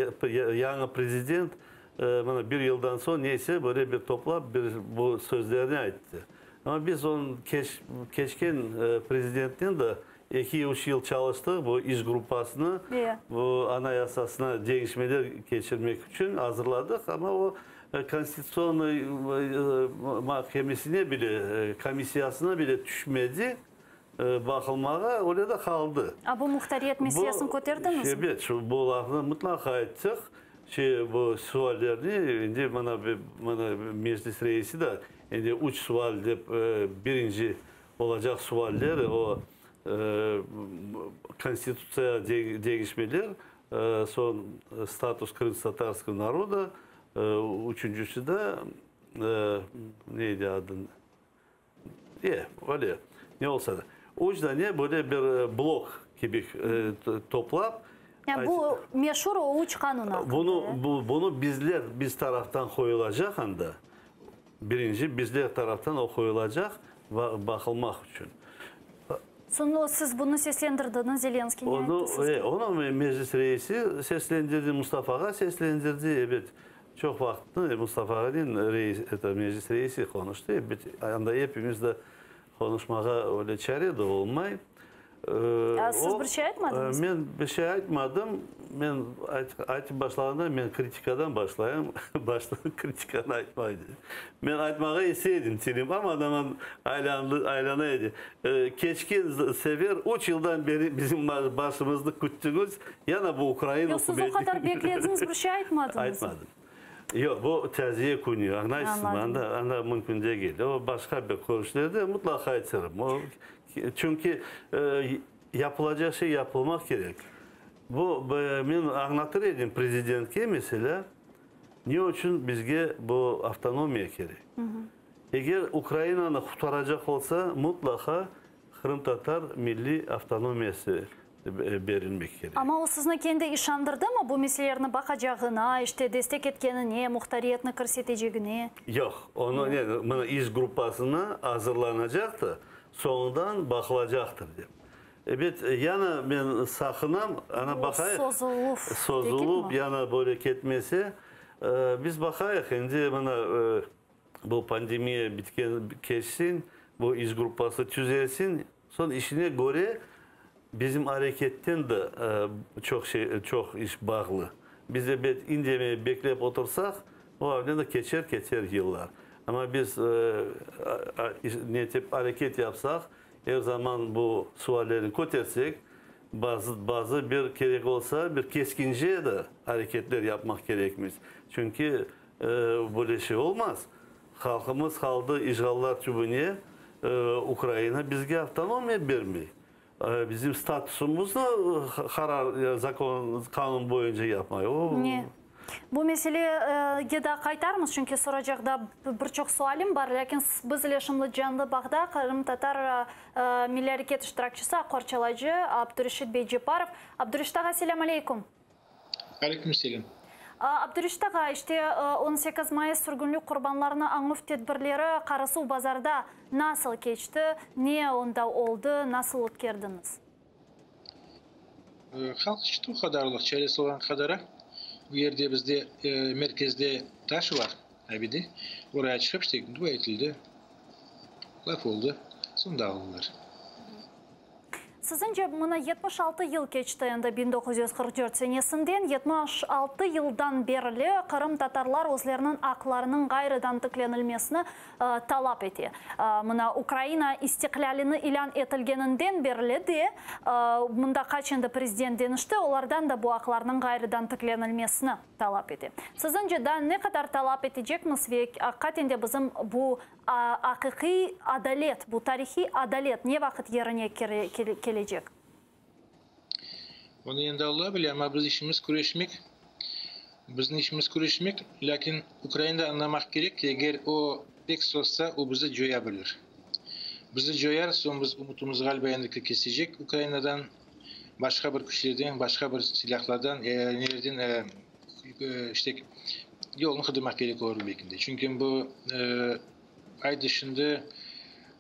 yañı prezident mına bir yıldan soñ neyse böyle bir toplap bir bu sözlerni ayttı. Amma biz onıñ keçken prezidentnen de eki-üç yıl çalıştıq bu iş gruppasını, bu Anayasasına deñişmeler keçirmek içün azırladıq, amma o Konstitutsionnıy mahkemesine bile, komissiyasına bile tüşmedi. Baqılmağa öyle de qaldı. A bu muhtariyet meselesini köterdiñizmi? Ebet, şu bu lafnı mıtlaqa ayttıq. Şey, bu suallerni endi mına, mına Meclis reisi de endi üç sual dep birinci olacaq sualler o Konstitutsiya deñişmeler, soñ status krımskotatarskogo naroda, üçüncisi de neydi adı? E, öyle, ne olsa da. Üç dane böyle bir blok kibi toplap. Yani bu meşur o üç qanun aqqında. Bunı, bu, bunı bizler, biz taraftan qoyulacaq anda. Birinci bizler taraftan o qoyulacaq baqılmaq içün. Soñ siz bunı seslendirdiñiz, Zelenskiy ne ayttı sizge? Onı Meclis reisi seslendirdi, Mustafağa seslendirdi, ebet. Çoq vaqıtnı Mustafa ağanen reis, eto, Meclis reisi qonuştı. Ebet, anda epimiz de qonuşmağa öyle çare de olmay. A siz bir şey aytmadıñızmı? Men bir şey aytmadım. Men aytıp başlağanda men kritikadan başlayım. Başta kritikanı aytmay. Men aytmağa istey tilim, amma anaman aylandı, aylana edi. Keçken sefer üç yıldan beri bizim başımıznı küttüñiz, yana bu Ukraina Yoq, siz o qadar beklediñiz, bir şey aytmadıñız. Aytmadım. Yoq, bu taziye künü, añlaysızmı, anda, anda mümkün degil. O başqa bir körüşlerde mıtlaqa aytırım. O, çünki yapılacaq şey yapılmaq kerek. Bu, men añlatır edim prezidentke, meselâ, ne içün bizge bu avtonomiya kerek. Eger Ukrainanı qurtaracaq olsa, mutlaqa qırımtatar milliy avtonomiyası berilmek kerek. Amma o sizni kendi işandırdımı bu meselelerni baqacağına, işte, destek etkenine, muhtariyetni kirsetecegine? Yoq. Onı ne, mına iş gruppasına azırlanacaqtı, soñundan baqılacaqtır dep. Ebet, yana men saqınam, ana baqayıq. Sozuluv, Sozuluv, yana böyle ketmese, biz baqayıq, endi mına Bu pandemiya bitken, keçsin, bu iş gruppası tüzelsin, soñ işine köre bizim areketten de çoq şey, çoq iş bağlı. Biz ebet indemey beklep otursaq, o avden de keçer, keter yıllar. Amma biz ne tip areket yapsaq, er zaman bu suallerni kötersek, bazı, bazı bir kerek olsa, bir keskince de areketler yapmaq kerekmiz. Çünki Böyle şey olmaz. Halqımız qaldı işğallar tübüne, Ukraina bizge avtonomiya bermey. Bizim statusımıznı qarar, zakon, qanun boyunca yapmay. O. Ne? Bu meselege daa qaytarmız, çünki soracaq daa bir çoq sualim bar. Lâkin biz ile şimdi canlı bağda qırımtatar milliy areket iştirakçisi, aq qorçalayıcı Abdureşit bey Cepparov. Abdureşit ağa, selâm aleyküm. Aleyküm selâm. Abdureşit ağa, işte 18 mayıs sürgünlik qurbanlarını añuv tedbirleri Qarasuvbazarda nasıl keçti, ne onda oldı, nasıl ötkerdiñiz? Halq işte o qadarlıq, çaresi olğan qadara. Bu yerde bizde merkezde taş bar, abide. Oraya çıqıp işte dua etildi, laf oldı, soñ dağıldılar. Siziñce, mına 76 yıl keçti endi 1944 senesinden, 76 yıldan berli qırımtatarlar özleriniñ aqlarınıñ ğayrıdan tiklenilmesini talap ete. Mına Ukraina istiqlâlini ilân etilgeninden berli de, mında qaç endi prezident deñişti, olardan da bu aqlarnıñ ğayrıdan tiklenilmesini talap ete. Siziñce, daa ne qadar talap etecekmiz ve aqiqaten de bizim bu aqiqiy adalet, bu tarihiy adalet ne vaqıt yerine kelecek? Onı endi Alla bile, amma biz işimiz küreşmek. Bizim işimiz küreşmek, lâkin Ukraina da añlamaq kerek ki, eger o pek sozsa, o bizi coya bilir. Bizi coyar, soñ biz ümütimiz ğaliba endi kesecek Ukrainadan, başqa bir küçlerden, başqa bir silâhlardan, nelerden, işte, yolnı qıdırmaq kerek olur belki de. Çünki bu aydı şimdi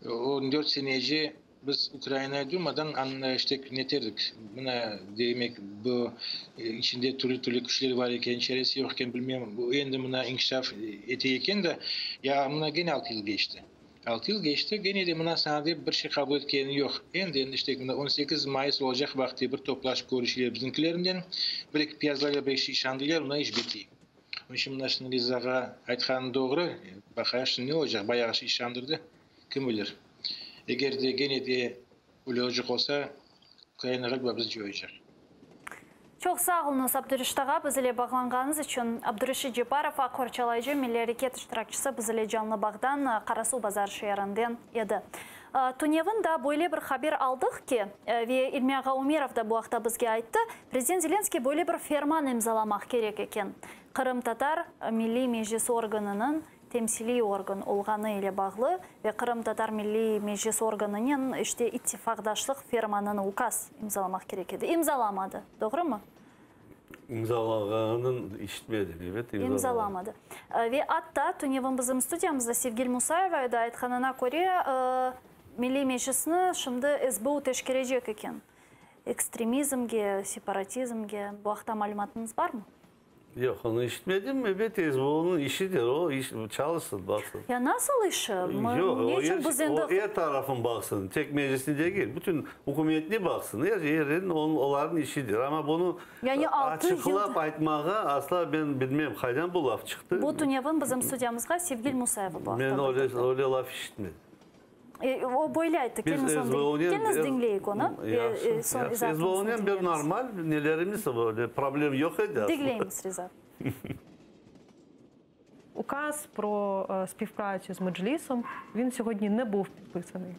14 senece Biz Ukrainayı durmadan işte neterdik, mına, demek, bu içinde türlü-türlü küçler bar eken, çaresi yoq eken, bilmem, bu endi mına inkişaf ete eken de, ya mına gene altı yıl keçti. Altı yıl keçti, gene de mına saña dep bir şey qabul etkeni yoq. Endi, endi işte mına 18 mayıs olacaq vaqıt bir toplaşıp körüşüler bizimkilernen, bir-eki piyazalar bir şey işandılar, mına iş bitey. Onıñ içün mına şimdi Rizağa aytqanı doğru, baqayıq şimdi ne olacaq, bayağı şey işandırdı. Kim bilir? Eger de gene de öyle olacaq olsa, Ukraina ğaliba bizi coyacaq. Çoq sağ oluñız, Abdureşit ağa, biz ile bağlanğanıñız içün. Abdureşit Cepparov, aq qorçalayıcı, milliy areket iştirakçisi biz ile canlı bağdan Qarasuvbazar şeerinden edi. Tünevin da böyle bir haber aldıq ki, ve İlmi ağa Umerov da bu aqta bizge ayttı, prezident Zelenskıy böyle bir ferman imzalamaq kerek eken, Qırımtatar Milliy Meclis organınıñ temsiliy organ olğanı ile bağlı ve Qırımtatar Milliy Meclis organınen işte ittifaqdaşlıq fermanını, ukaz, imzalamaq kerek edi. İmzalamadı, doğrumı? İmzalağanın işitmedim, ebet, imzalamadı. İmzalamadı. Ve atta tünevin bizim studiyamızda Sevgil Musayeva edi, aytqanına köre, Milliy Meclisni şimdi SBU teşkerecek eken. Ekstremizmge, separatizmge, bu aqta malümatıñız barmı? Yoq, onı işitmedim. Ebet, SBUnıñ işidir o, iş, çalışsın, baqsın. Ya nasıl işi? Yoq, Ne içün biz endi... O er tarafın baqsın, tek Meclisni degil, bütün ükümetni baqsın, er yerin, olarnıñ işidir. Amma bunı Yani altı yıl... açıqlap aytmağa asla ben bilmem, qaydan bu laf çıqtı. Bu tünevin bizim studiyamızğa Sevgil Musayeva bu aqta Men bildirdi. öyle laf işitmedim. O böyle ayttı, Biz keliñiz onı SBOnen keliñiz diñleyik onı ve Yahşı, soñ yahşı. izaatımıznı SBOnen bir diñleymiz. normal nelerimiz, böyle problem yoq edi aslında. Diñleymiz, Riza. Указ про співпрацю з Меджлісом, він сьогодні не був підписаний.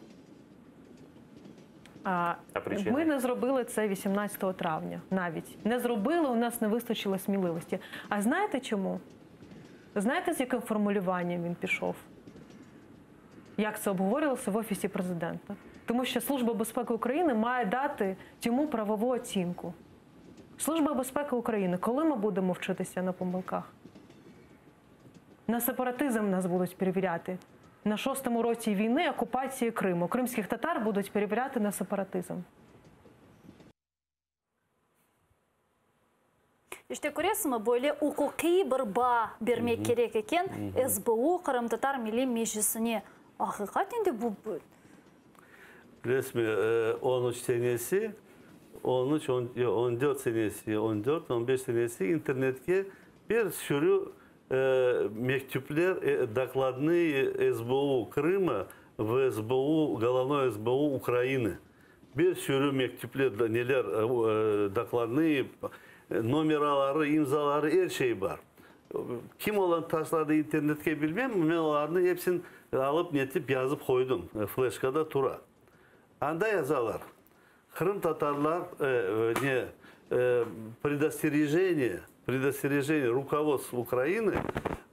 А причина? Ми не зробили це 18 травня навіть. Не зробили, у нас не вистачило сміливості. А знаєте чому? Знаєте, з яким формулюванням він пішов? Як це обговорювалося в Офісі Президента? Тому що Служба безпеки України має дати цьому правову оцінку. Служба безпеки України, коли ми будемо вчитися на помилках? На сепаратизм нас будуть перевіряти. На шостому році війни окупації Криму. Кримських татар будуть перевіряти на сепаратизм. İşte, köresiñmi, böyle uquqiy bir baa bermek kerek eken SBU Qırımtatar Milliy Meclisine. Aqiqaten de bu. Bilesizmi, on üç senesi, on üç, on, yoq, on dört senesi, on dört, on beş senesi internetke bir sürü mektüpler, dokladnıy SBU Krıma v SBU, Golovnoy SBU Ukrainı. Bir sürü mektüpler, neler, dokladnıy, nomeraları, imzaları, er şey bar. Kim olarnı taşladı internetke bilmem, men olarnı epsin alıp netip yazıp qoydım, fleşkada tura. Anda yazalar, qırımtatarlar ne predosterejeniye, predosterejeniye rukovodstvu Ukraины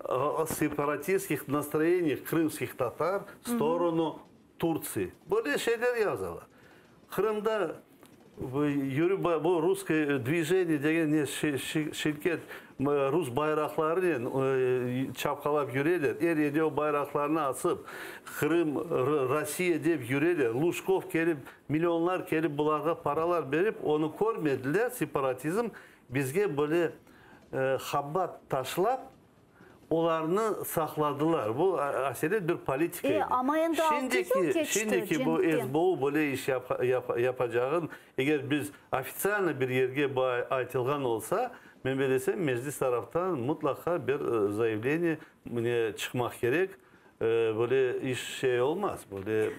o separatistskih nastroyeniyah krımskih tatar v storonu Turtsiyi. Böyle şeyler yazalar. Qırımda. Yürip bu Russkoye dvijeniye degen ne şirket rus bayraqlarınen çapqalap yüreler, er yerde o bayraqlarnı asıp, Qırım, Rossiya dep yüreler. Lujkov kelip, millionlar kelip bularğa paralar berip, onı körmediler, separatizm bizge böyle habat taşlap, Olarnı saqladılar. Bu aselet bir politika edi. Amma endi altı yıl keçti Şimdiki bu SBU böyle iş yapacağın, eger biz ofitsialno bir yerge bu aytılğan olsa, men belesem, Meclis taraftan mutlaqa bir zayavleniye çıqmaq kerek. Böyle iş şey olmaz, böyle.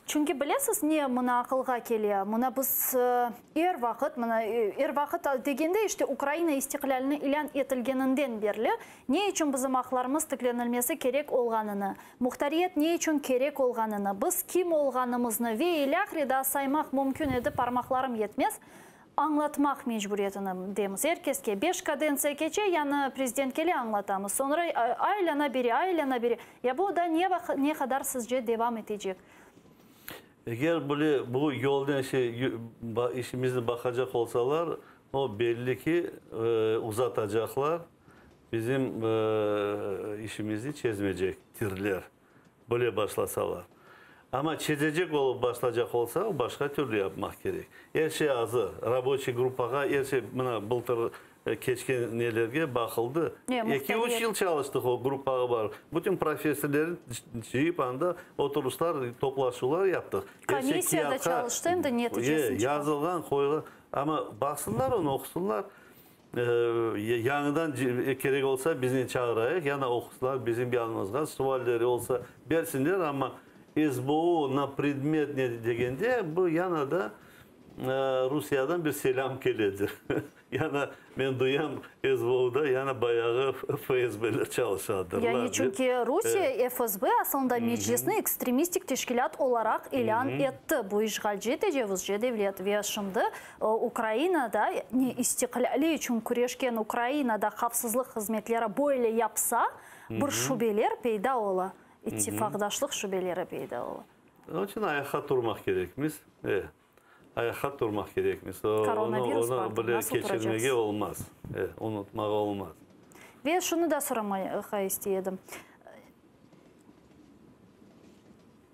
Çünki bilesiz, ne mına aqılğa kele? Mına biz er vaqıt, mına er vaqıt degende, işte, Ukraina istiqlâlini ilân etilgeninden berli ne içün bizim aqlarımız tiklenilmesi kerek olğanını, muhtariyet ne içün kerek olğanını, biz kim olğanımıznı ve ilâhre daa saymaq mümkün edi, parmaqlarım yetmez, añlatmaq mecburiyetindemiz er keske. Beş kadentsiya keçe, yañı prezident kele, añlatamız. Soñra aylana bere, aylana bere. Ya bu da ne vaqıt, ne qadar sizce devam etecek? Eger böyle bu yolnen şey, işimizni baqacaq olsalar, o belli ki, uzatacaqlar, bizim işimizni çezmeycektirler. Böyle başlasalar. Amma çezecek olıp başlacaq olsa, o başqa türlü yapmaq kerek. Er şey azır. Raboçiy gruppağa er şey, mına, bıltır keçken nelerge baqıldı. Eki, üç yıl çalıştıq o gruppağa barıp. Bütün professorlerni cıyıp anda oturışlar, toplaşuvlar yaptıq. Er şey Komissiya da çalıştı, endi neticesini çıqardı. Yazılğan, qoyulğan. Amma baqsınlar onı, oqusınlar. Yañıdan kerek olsa bizni çağırayıq, yana oqusınlar bizim yanımızğa, sualleri olsa bersinler, amma SBU na predmet ne degende, bu yana da Rusiyadan bir selâm keledir. Yana men duyam, SBUda yana bayağı FSBler çalışadırlar. Yani çünki Rusiye FSB asılında Meclisni ekstremistik teşkilât olaraq ilân etti, bu işğalci, tecavuzcı devlet ve şimdi Ukrainada, istiqlâli içün küreşken Ukrainada havfsızlıq hızmetleri böyle yapsa, bir şübeler peyda ola, ittifaqdaşlıq şübeleri peyda ola. Onıñ içün ayaqqa turmaq kerekmiz. E, ayaqqa turmaq kerekmiz. Koronavirus Onı bardır, böyle nasıl keçirmege turacaksız? olmaz. E, unutmağa olmaz. Ve şunı da soramağa istey edim.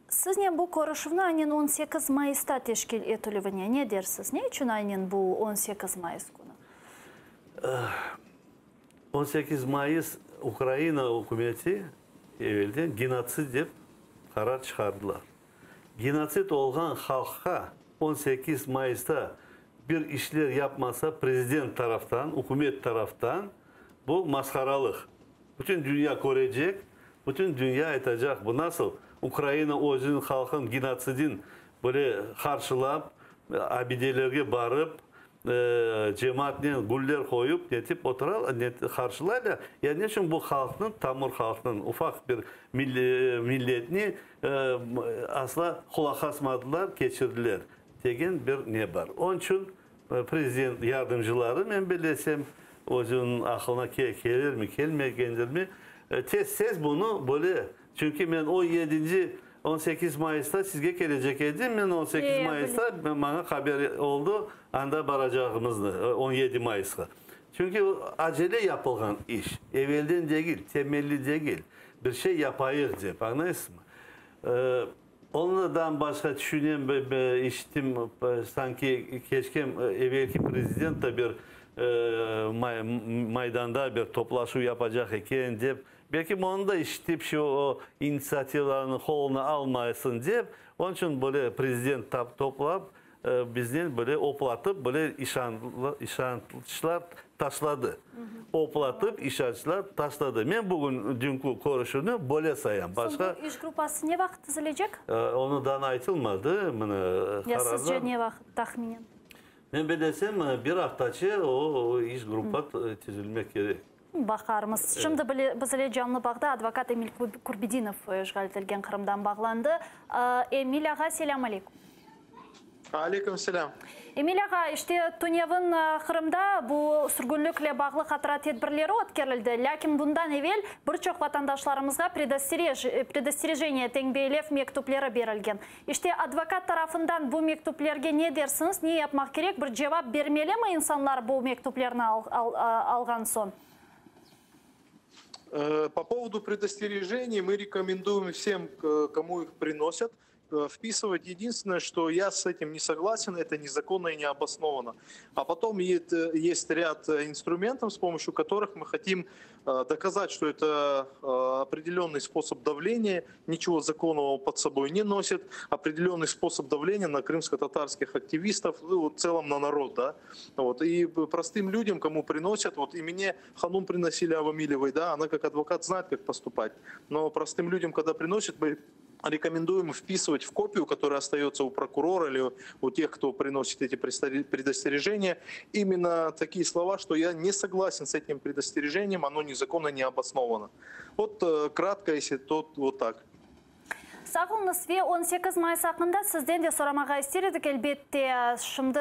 Siznen bu körüşüvni aynen 18 mayısta teşkil etilüvine ne dersiz? Ne içün aynen bu 18 mayıs künü? 18 mayıs Ukraina ükümeti evelden genotsid dep qarar çıqardılar. Genotsid olğan halqqa 18 mayısta bir işler yapmasa prezident taraftan, ükümet taraftan bu masharalıq. Bütün dünya körecek, bütün dünya aytacaq, bu nasıl Ukraina özüniñ halqınıñ genotsidin böyle qarşılap, abidelerge barıp, cemaatnen güller qoyup, netip otura, qarşılaylar, ya ne içün bu halqnıñ, tamır halqnıñ ufaq bir milletni asla qulaq asmadılar, keçirdiler, degen bir ne bar. Onıñ içün Prezident yardımcıları, men bilesem, özüniñ aqılına kelirmi, kelmegendirmi, tez-tez bunı böyle, çünki men o yedinci, 18 mayısta sizge kelecek edim, men 18 mayısta maña haber oldı, anda baracağımıznı, 17 mayısqa. Çünki acele yapılğan iş, evelden degil, temelli degil, bir şey yapayıq dep, añlaysızmı? Ondan başqa tüşünem, işittim, sanki keçken evelki prezident de bir Maydanda bir toplaşuv yapacaq eken dep. Belki onı da işitip, şu o initsiativanı qoluna almaysın dep, onıñ içün böyle prezident toplap, Biznen böyle oplatıp, böyle işançlar taşladı. Oplatıp, işançlar taşladı. Men bugün dünkü körüşüvni böyle sayam. Başqa. Soñ bu iş gruppası ne vaqıt tizilecek? Onı daa aytılmadı. Mına, qararda. Ya sizce ne vaqıt tahminen? Men bilesem, bir aftaçe o iş gruppa tizilmek kerek. Baqarmız. Şimdi biz ile canlı bağda advokat Emil Kurbedinov işğal etilgen Qırımdan bağlandı. Emil ağa, selâm aleyküm. Aleyküm selâm. Emil ağa, işte tünevin Qırımda bu sürgünlikle bağlı hatıra tedbirleri ötkerildi, lâkin bundan evel bir çoq vatandaşlarımızğa predosterejeniye, tenbiyelev mektüpleri berilgen. İşte advokat tarafından bu mektüplerge ne dersiñiz, ne yapmaq kerek, bir cevap bermelimi insanlar bu mektüplerni alğan soñ? По поводу предостережений мы рекомендуем всем, кому их приносят, вписывать. Единственное, что я с этим не согласен, это незаконно и необоснованно. А потом есть ряд инструментов, с помощью которых мы хотим доказать, что это определенный способ давления, ничего законного под собой не носит, определенный способ давления на крымско-татарских активистов, ну, в целом на народ. Да? Вот. И простым людям, кому приносят, вот и мне Ханум приносили Авамилевой, да, она как адвокат знает, как поступать. Но простым людям, когда приносят, мы рекомендуем вписывать в копию, которая остается у прокурора или у тех, кто приносит эти предостережения, именно такие слова, что я не согласен с этим предостережением, оно незаконно не обосновано. Вот кратко, если то вот так. Sağ oluñız. Ve 18 mayıs aqqında sizden de soramağa ister edik, elbette, şimdi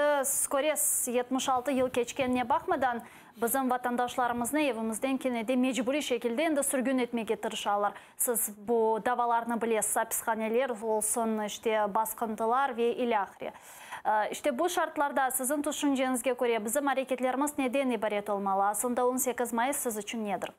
köresiz, 76 yıl keçkenine baqmadan, bizim vatandaşlarımıznı evimizden kene de mecburiy şekilde endi sürgün etmege tırışalar. Siz bu davalarnı bilesiz, apishaneler olsun, işte basqıntılar ve ilâhre. İşte bu şartlarda siziñ tüşünceñizge köre bizim areketlerimiz neden ibaret olmalı? Aslında 18 mayıs siz içün nedir?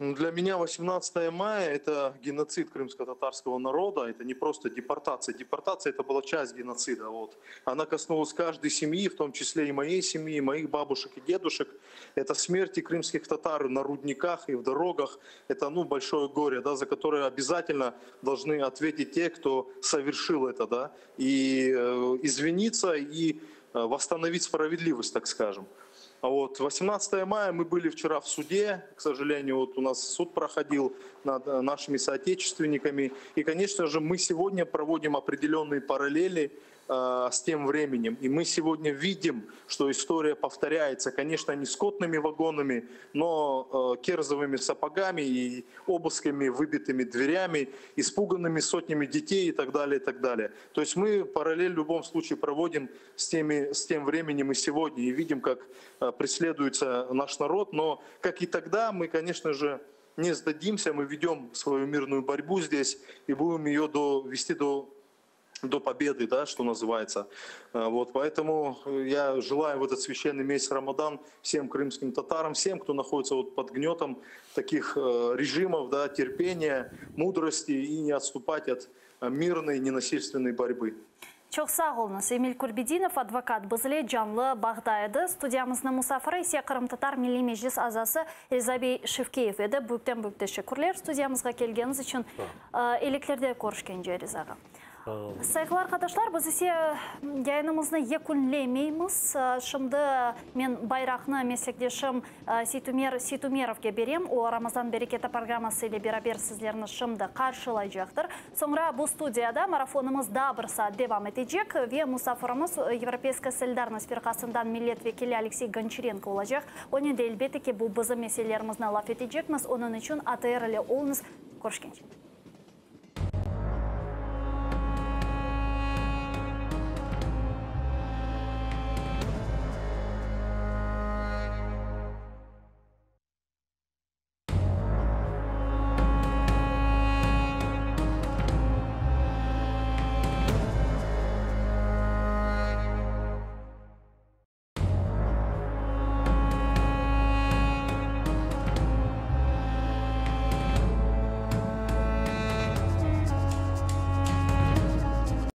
Ну, для меня 18 мая – это геноцид крымско-татарского народа, это не просто депортация. Депортация – это была часть геноцида. Вот. Она коснулась каждой семьи, в том числе и моей семьи, и моих бабушек и дедушек. Это смерти крымских татар на рудниках и в дорогах. Это ну, большое горе, да, за которое обязательно должны ответить те, кто совершил это. Да, и извиниться, и восстановить справедливость, так скажем. Вот. 18 мая мы были вчера в суде, к сожалению, вот у нас суд проходил над нашими соотечественниками. И, конечно же, мы сегодня проводим определенные параллели с тем временем. И мы сегодня видим, что история повторяется, конечно, не скотными вагонами, но керзовыми сапогами и обысками, выбитыми дверями, испуганными сотнями детей и так далее, и так далее. То есть мы параллель в любом случае проводим с тем временем и сегодня, и видим, как преследуется наш народ. Но, как и тогда, мы, конечно же, не сдадимся, мы ведем свою мирную борьбу здесь и будем ее вести до победы, да, что называется. Вот, поэтому я желаю в этот священный месяц Рамадан всем крымским татарам, всем, кто находится вот под гнетом таких режимов, да, терпения, мудрости и не отступать от мирной, ненасильственной борьбы. Çoq sağ oluñız. Emil Kurbedinov, advokat, bizle canlı bağda edi. Studiyamıznıñ musafiri ise Qırımtatar Milliy Meclis azası Riza bey Şevkiyev edi. Büyükten büyük teşekkürler studiyamızğa kelgeniñiz içün. Eyiliklerde körüşkence, Riza ağa. Sayğılı arqadaşlar, biz ise yayınımıznı yekünlemeymiz. Şimdi men bayraqnı meslekdeşim Seytumer Seytumerovge berem. O, Ramazan bereketi programması ile beraber sizlerni şimdi qarşılaycaqtır. Soñra bu studiyada marafonımız daa bir saat devam etecek ve musafirimiz Yevropeyskaya solidarnost firqasından millet vekili Aleksey Gonçarenko olacaq. Onen de, elbette ki, bu bizim meselelerimizni laf etecekmiz. Onıñ içün ATR ile oluñız. Körüşkence.